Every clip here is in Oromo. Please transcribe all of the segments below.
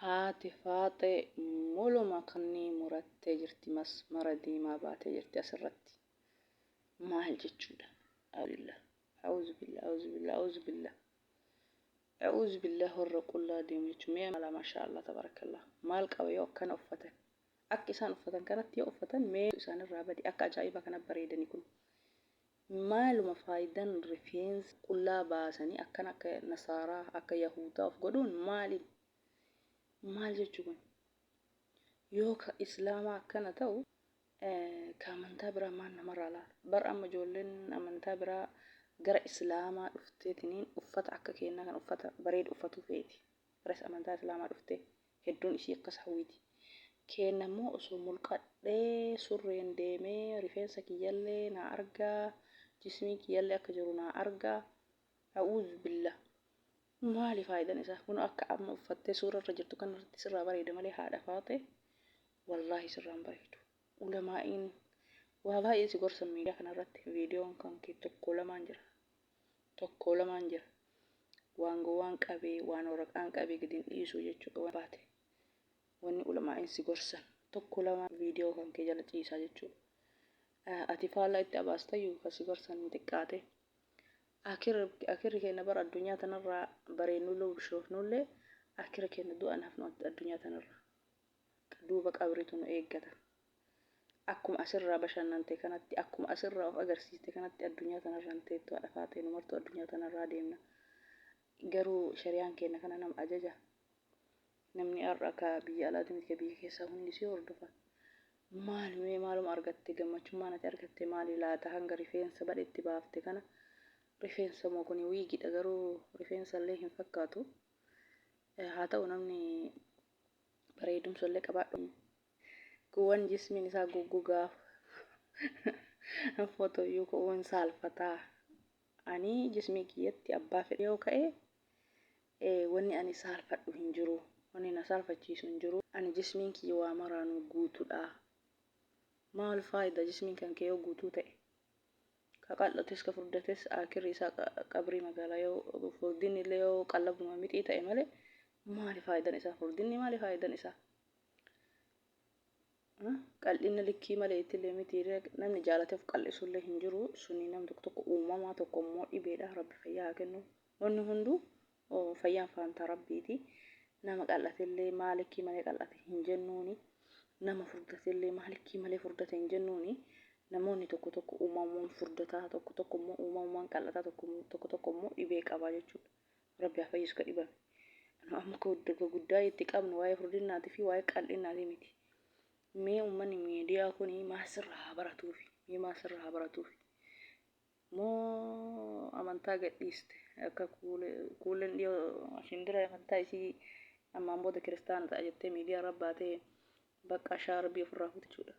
Haati faaxee muluma kannii murattee jirti masmara diimaa baatee jirti asirratti. Maal jechuudha? A'uuzubillah A'uuzubillah A'uuzubillah A'uuzubillah A'uuzubillah warra qullaa deemu jechuun mee mala maashaa Allah tabarakallah maal qaba yoo akkana uffatan akka isaan uffatan kanatti yoo uffatan mee isaanirraa badi akka ajaa'ibaa kana bareedani kun maaluma faayidan rifeensa qullaa baasanii akkana akka nasaaraa akka yahuudaa of godhuun maali maal jechuu kun yoo ka islaamaa akkana ta'u ka amantaa biraa maal namarraa laala bar amma ijoolleen amantaa biraa gara islaamaa dhufteetiniin uffata akka keennaa kan uffata bareedu uffatuu feeti gara amantaa islaamaa dhuftee hedduun isii akkas hawwiti keenna immoo osoo mulqadhee surreen deemee rifeensa kiyyallee naa argaa jismii kiyyallee akka jiru naa argaa a'uuzu billah maali faayidan isaa kun akka amma uffattee suura irra jirtu kanarratti sirraa bareeda malee haadha faate wallaahi sirraan bareedu ulamaa'iin waa baay'ee si gorsan miidiyaa kanarratti viidiyoon kan kee tokko lamaan jira tokko lamaan jira waan gowwaan qabee waan waraqaan qabee gadi hin dhiisu jechuudha waan baate wanni ulamaa'iin si gorsan tokko lamaan viidiyoo kan kee jala ciisaa jechuudha ati faallaa itti abaastayyuu kan si gorsan hin xiqqaate akirri keenya bara addunyaa tanarraa bareennullee bushoofnullee akira keenya du'an hafnu addunyaa tanarraa duuba qabriitu nu eeggata. Akkuma asirraa bashannante kanatti, akkuma asirraa of agarsiiste kanatti addunyaa tanarra hin teettu haadha faaxee nu martuu addunyaa tanarraa deemna. Garuu shari'aan keenya kana nama ajaja. Namni har'a ka biyya alaati miti ka biyya keessaa hundi si hordofa. Maal mee maaluma argatte gammachummaan ati argatte maali laata hanga rifeensa badhetti baafte kana rifeensa moo kuni wiigidha garuu rifeensa illee hin fakkaatu. Haa ta'u namni bareedumsa illee qabaadhu. Kuuwwan jismiin isaa goggogaa fotoyyuu ka'uun saalfataa. Ani jismii kiyyatti abbaa fedhe yoo ka'e wanni ani saalfadhu hin jiru. Wanni na saalfachiisu hin jiru. Ani jismiin kiyya waa maraanuu guutudha. Maal faayida jismiin kan kee yoo guutuu ta'e? Ka qal'ates ka furdates aakirri isaa qabrii magaalaa yoo furdinni illee yoo qallabuma mixii ta'e malee maali faayidan isaa furdinni maali faayidan isaa? Qal'inna likkii malee ittillee miti namni jaalatee of qal'isullee hin jiru suni nam tokko tokko uumamaa tokko immoo dhibeedha rabbi fayyaa haa kennu wanni hunduu fayyaan faantaa rabbiiti nama qal'atellee maa likkii malee qal'ate hin jennuuni nama furdatellee maa likkii malee furdate hin jennuuni namoonni tokko tokko uumamumaan furdataa tokko tokko immoo uumamumaan qal'ataa tokko tokko immoo dhibee qabaa jechuudha Rabbi haa fayyisu ka dhibame. Nu amma ka guddaa itti qabnu waa'ee furdinnaatii fi waa'ee qal'innaatii miti. Mee uummanni miidiyaa kun maal sirraa haa baratuufi? Mee maal sirraa haa baratuufi? Moo amantaa gadhiiste akka kuuleen dhiyoo asiin dura amantaa isii ammaan booda kiristaana ta'a jettee miidiyaa irra baatee bakka shaarbii ofirraa fuute jechuudha.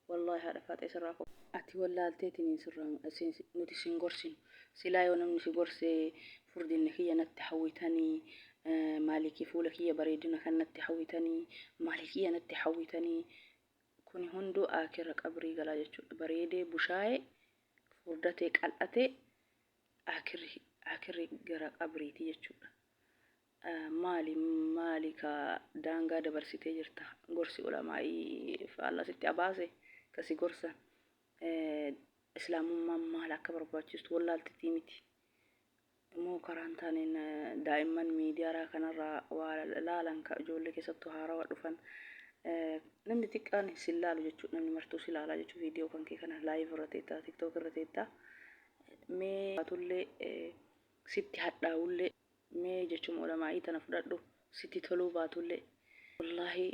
Wallahi haadha faaxee sirraa fo. Ati wallaalteetiniin sirraa nuti sin gorsinu silaa yoo namni si gorse furdinna kiyya natti hawwitanii maalikii fuula kiyya bareedina kan natti hawwitanii maalii kiyya natti hawwitanii kuni hunduu aakira qabrii galaa jechuudha bareedee bushaa'ee furdatee qal'atee aakirri aakirri gara qabriiti jechuudha. Maali maali ka daangaa dabarsitee jirta gorsi ulamaa'ii faallaa sitti abaase ka si gorsan islaamummaan maal akka barbaachistu wallaaltitii miti immoo karaa hin taaneen daa'imman miidiyaaraa kanarraa waa laalan ka ijoollee keessattuu haarawa dhufan namni xiqqaan sin laalu jechuudha namni martuu si laalaa jechuudha viidiyoo kan kee kana laayiv irra teettaa tiktook irra teettaa mee baatullee sitti hadhaawullee Mee jechuma ulamaa'ii tana fudhadhu sitti toluu baatullee wallaahi.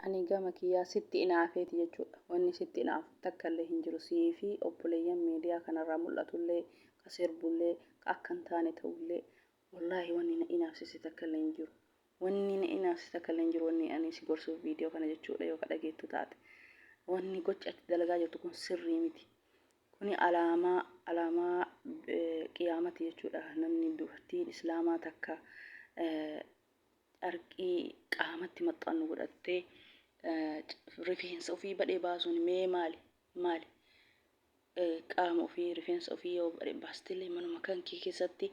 Ani gama kiyyaa sitti inaafeeti jechuudha wanni sitti inaafu takkallee hin jiru sii fi obboleeyyan miidiyaa kanarraa mul'atullee ka sirbullee ka akka hin taane ta'ullee wallaahi wanni na inaafsise takkallee hin jiru wanni na inaafsise takkallee hin jiru wanni ani si gorsuuf viidiyoo kana jechuudha yoo ka dhageettu taate wanni gochi ati dalagaa jirtu kun sirrii miti Kuni alaamaa alaamaa qiyaamati jechuudha. Namni dubartiin islaamaa takka carqii qaamatti maxxannu godhattee rifeensa ofii badhee baasuun mee maali maali qaama ofii rifeensa ofii yoo badhee baastillee manuma kan kee keessatti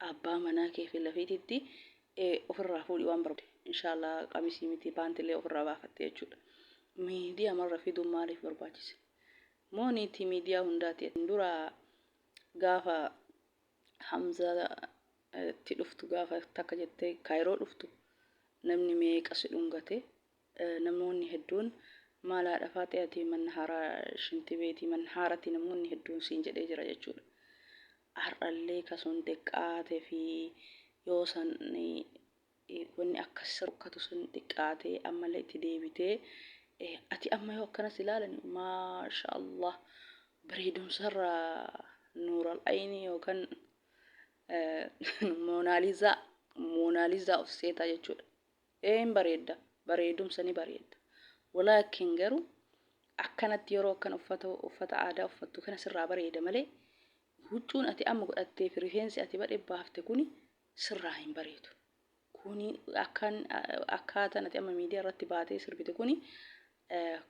abbaa manaa kee fi lafiititti Ofirraa fuudhi waan barbaadde. Inshaallah qamisii miti paantillee ofirraa baafatte jechuudha. Miidiyaa marra fiduun maaliif barbaachise? Moo niitii miidiyaa hundaati? Dura gaafa Hamzaa itti dhuftu, gaafa takka jettee Kaayiroo dhuftu, namni meeqa si dhungate. Namoonni hedduun maal haadha Faaxee ati manna haaraa shinti beetii manna haarati namoonni hedduun siin jedhee jira jechuudha. Har'allee ka sun xiqqaate fi yoo san wanni akkas rukkatu sun xiqqaatee ammallee itti deebitee, ati amma yoo akkanas ilaalan, maasha Allah, bareedumsarra nuural ayinii yookaan moonaalizaa moonaalizaa of seetaa jechuudha. Ee, hin bareedda, bareedumsa ni bareedda. Walaakin garuu akkanatti yeroo akkan uffata aadaa uffattu kana sirraa bareeda malee, huccuun ati amma godhattee fi rifeensi ati badhe baafte kuni sirraa hin bareedu. Kuni akkan akkaataan ati amma miidiyaa irratti baatee sirbite kuni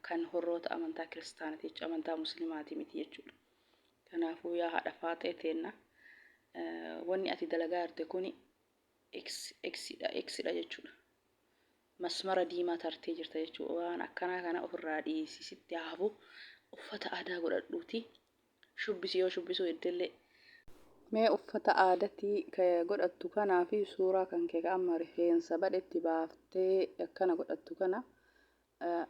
kan horroota amantaa kiristaanaati jechuudha. Amantaa musliimaati miti jechuudha. Kanaafuu yaa haadha Faaxee teenna, wanni ati dalagaa jirte kuni X X dha X dha jechuudha. Masmara diimaa tartee jirta jechuudha. Waan akkanaa kana ofirraa dhiisi, sitti haa hafu. Uffata aadaa godhadhuuti shubbisi yoo shubbisuu heddellee. Mee uffata aadati godhattu kanaa fi suuraa kan kee ka amma rifeensa badhetti baaftee akkana godhattu kana,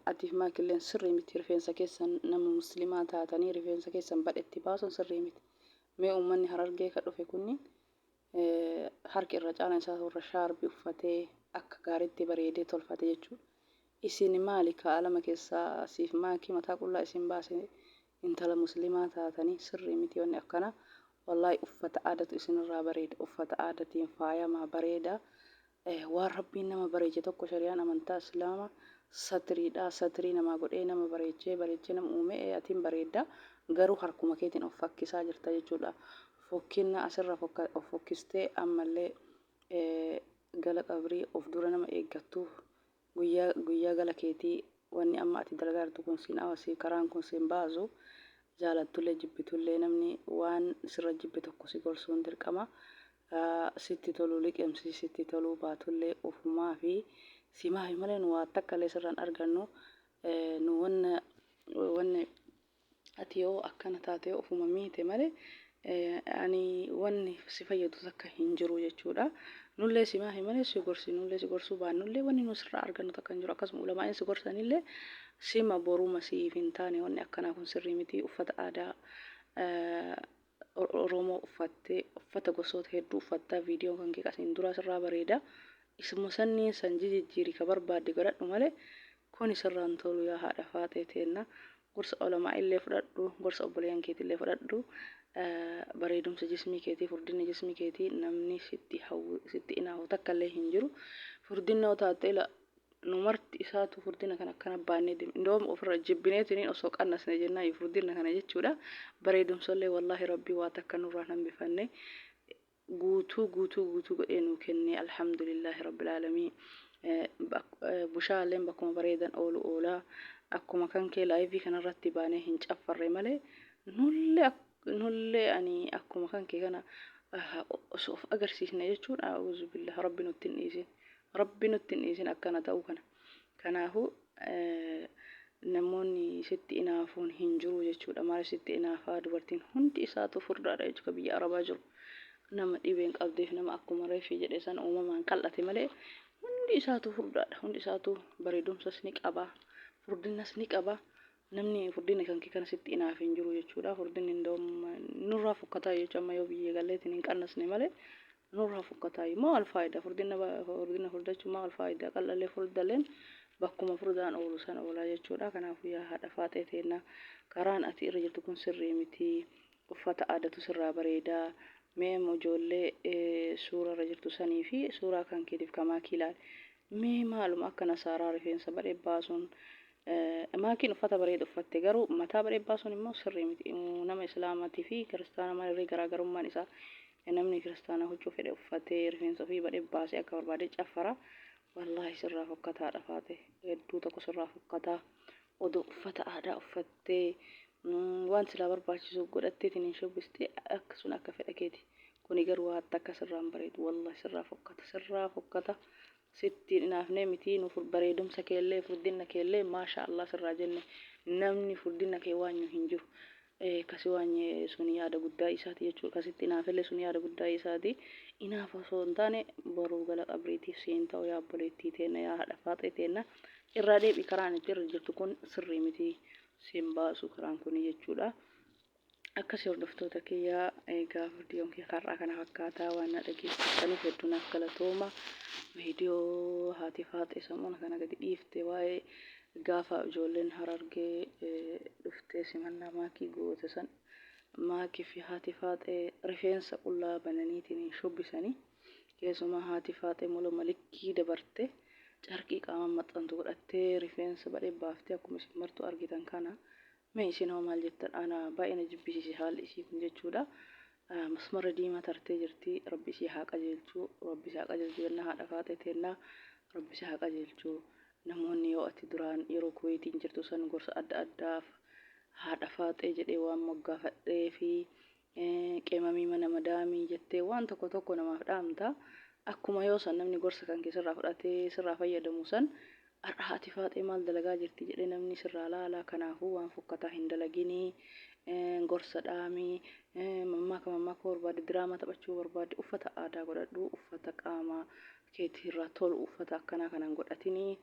atiif maakilleen sirrii miti. Rifeensa keessan, nama muslimaa taatanii rifeensa keessan badhetti baasuun sirrii miti. Mee uummanni Harargee ka dhufe kunniin harki irra caalaan isaa warra shaarbii uffatee akka gaariitti bareedee tolfate jechuudha. Isin maali ka alama keessaa siif maakii mataa qullaa isin baase? Intala muslimaa taatanii sirrii miti wanni akkanaa. Wallaahi uffata aadatu isinirraa bareeda. Uffata aadatiin faayamaa bareeda. Waan Rabbiin nama bareeche tokko, shari'aan amantaa Islaama satriidha. Satrii namaa godhee nama bareechee bareechee nama uume. Atiin bareedda, garuu harkuma keetiin of fakkisaa jirta jechuudha. Fokkinna asirra of fokkistee ammallee gala qabrii of dura nama eeggattuuf guyyaa gala keetii wanni amma ati dalagaa jirtu kun siin awasi, karaan kun siin baasu. Jaalattullee jibbitullee namni waan sirra jibbe tokko si gorsuun dirqama. Sitti tolu liqimsi, sitti toluu baatullee ofumaa fi simaafi malee nu waa takka illee sirraan argannu. Nu wanna ati yoo akkana taate ofuma miite malee ani wanni si fayyadu takka hin jiru jechuudha. Nullee simaafi malee si gorsi, nullee si gorsuu baannullee wanni nu sirraa argannu takka hin jiru. Akkasuma ulamaa'in si gorsanillee sima boruma siif hin taane. Wanni akkanaa kun sirrii miti. Uffata aadaa Oromoo uffattee, uffata gosoota hedduu uffattaa, viidiyoon kan kee qasiin duraa sirraa bareeda. Isuma sanniin san jijijjiiri, ka barbaadde godhadhu malee kuni sirraan tolu. Yaa haadha Faaxee teenna, gorsa olamaa illee fudhadhu, gorsa obboleeyyan keetillee fudhadhu. Bareedumsa jismii keetii, furdinni jismii keetii, namni sitti hawwu sitti inaafu takka illee hin jiru. Furdinna yoo taatte, ila nu marti isaatu furdina kana akkana baannee deemna. Indoom ofirra jibbineetiniin osoo qannasne jennaa furdina kana jechuudha. Bareedumsallee wallaahi Rabbii waa takka nurraan hambifanne, guutuu guutuu guutuu godhee nuu kenne, alhamdulillaahi rabbil aalamiin. Bushaalleen bakkuma bareedan oolu oolaa. Akkuma kan kee live kanarratti baanee hin caffarre malee nullee ani akkuma kan kee kana osoo of agarsiisne jechuun, a'uuzu billah, Rabbi nutti hin dhiisin, Rabbi nutti hin dhiisin akkana ta'uu kana. Kanaafuu namoonni sitti inaafuun hin jiru jechuudha. Maaliif sitti inaafaa? Dubartiin hundi isaatu furdaadha jechuudha. Biyya Arabaa jiru nama dhibeen qabdeef, nama akkuma reefii jedhe san uumamaan qal'ate malee hundi isaatu furdaadha. Hundi isaatu bareedumsas ni qaba, furdinnas ni qaba. Namni furdina kan kee kana sitti inaaf hin jiru jechuudha. Furdinni indoom nurraa fokkataa jechuudha. Amma yoo biyya galleetiin hin qannasne malee nurraa fokkataa. Maal faayidaa furdina furdachuu? Maal faayidaa? Qal'allee furdalleen bakkuma furdaan oolu san oolaa jechuudha. Kanaafuu yaa haadha Faaxee teenna, karaan ati irra jirtu kun sirrii miti. Uffata aadatu sirraa bareedaa. Mee amma ijoollee suura irra jirtu sanii fi suuraa kan keetiif kamaakii ilaali. Mee maaluma akka nasaaraa rifeensa badhee baasuun? Maakiin uffata bareeda uffatte, garuu mataa badhee baasuun immoo sirrii miti. Nama islaamaatii fi kiristaana maalirree garaagarummaan isaa? Namni kiristaanaa huccuu fedhe uffatee rifeensa ofii badhee baasee akka barbaade caffara. Wallaahi sirraa fokkataadha Faate. Hedduu tokko sirraa fokkataa. Odoo uffata aadaa uffattee waan silaa barbaachisu godhatteetiin hin shubbiste, akkasuma akka fedha keeti. Kun Kuni garuu waa takka sirraa hin bareedu wallahi, sirraa fokkata, sirraa fokkata. Sitti hin inaafnee miti, nu bareedumsa keellee, furdinna keellee maasha Allah sirraa jenne. Namni furdinna kee waanyu hin jiru. Kasi waanye sun yaada guddaa isaati jechuudha. Kasitti inaafellee sun yaada guddaa isaati. Inaafa osoo hin taane boruu gala qabriitiif siin ta'u. Yaa obboleettii teenna, yaa haadha faaxee teenna, irraa deebi. Karaan itti irra jirtu kun sirrii miti, siin baasu karaan kuni jechuudha. Akkasii hordoftoota kiyya, egaa viidiyoon kiyya har'aa kana fakkaataa. Waan na dhageeffattaniif hedduu naaf galatooma. Viidiyoo haati faaxee samuuna kana gadi dhiifte, waa'ee gaafa ijoolleen Harargee dhuftee simannaa Maakii goote san, Maakii fi haati faaxee rifeensa qullaa bananiitiin shubbisanii, keessumaa haati faaxee moloma likkii dabarte, carqii qaamaan maxxantu godhattee, rifeensa badhee baaftee, akkuma isin martuu argitan kana. Mee isin hoo maal jettan? Ana baay'ee na jibbisiise haalli isii kun jechuudha. Masmarra diimaa tartee jirti. Rabbi isii haa qajeelchu. Rabbi isii haa qajeelchu jenna, haadha faaxee teennaa. Rabbi isii haa qajeelchu. Namoonni yoo ati duraan yeroo Kuweetiin jirtu san gorsa adda addaaf haadha faaxee jedhee waan moggaafadhee fi qeemamii mana madaamii jettee waan tokko tokko namaaf dhaamta. Akkuma yoo san namni gorsa kan kee sirraa fudhatee sirraa fayyadamu san, har'a haati faaxee maal dalagaa jirti jedhee namni sirraa laala. Kanaafuu waan fokkataa hin dalaginii, gorsa dhaamii, mammaaka mammaaka barbaade, diraamaa taphachuu barbaade, uffata aadaa godhadhu, uffata qaama keetii irraa tolu. Uffata akkanaa kanan godhatinii,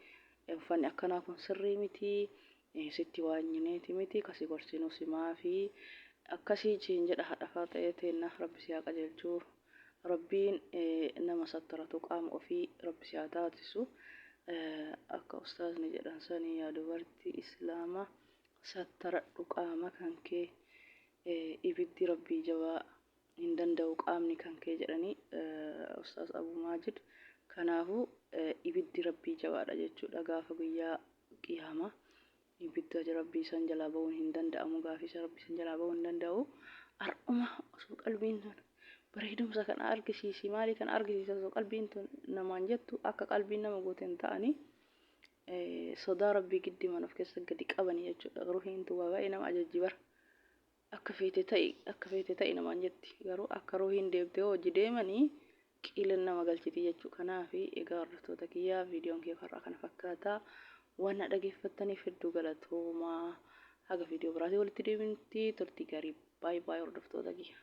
uffanni akkanaa kun sirrii miti. Sitti waanyineeti miti, kasi gorsinuu simaafi akkasii siin jedha. Haadha faaxee teenna, Rabbi si haa qajeelchuu. Rabbiin nama sattaratu qaama ofii Rabbi si haa taasisu. Akka ustaazni jedhan sanii, yaa dubartii islaamaa, sattaradhu qaama kan kee, ibiddi Rabbii jabaa hin danda'u qaamni kan kee jedhanii ustaaz Abu Maajid. Kanaafuu ibiddi Rabbii jabaadha jechuudha. Gaafa guyyaa qiyaamaa ibidda Rabbii san jalaa ba'uun hin danda'amu. Gaafii isa Rabbii san jalaa ba'uun hin danda'u. Har'uma osoo qalbiin tun bareedumsa kana argisiisi, maalii kana argisiisa, osoo qalbiin tun namaan jettu, akka qalbiin nama goote hin ta'anii, sodaa Rabbii giddiman of keessa gadi qabanii jechuudha. Ruhiin tun waa baay'ee nama ajajji bara. Akka feete ta'i, akka feete ta'i namaan jetti. Garuu akka ruhiin deemtee hojii deemanii qiileen nama galchiti jechuu. Kanaaf egaa hordoftoota kiyyaa, viidiyoon kiyya har'aa kana fakkaata. Waan na dhageeffattaniif hedduu galatoomaa. Haga viidiyoo biraatii walitti deebinutti turtii gaarii. Baay'ee baay'ee hordoftoota kiyya.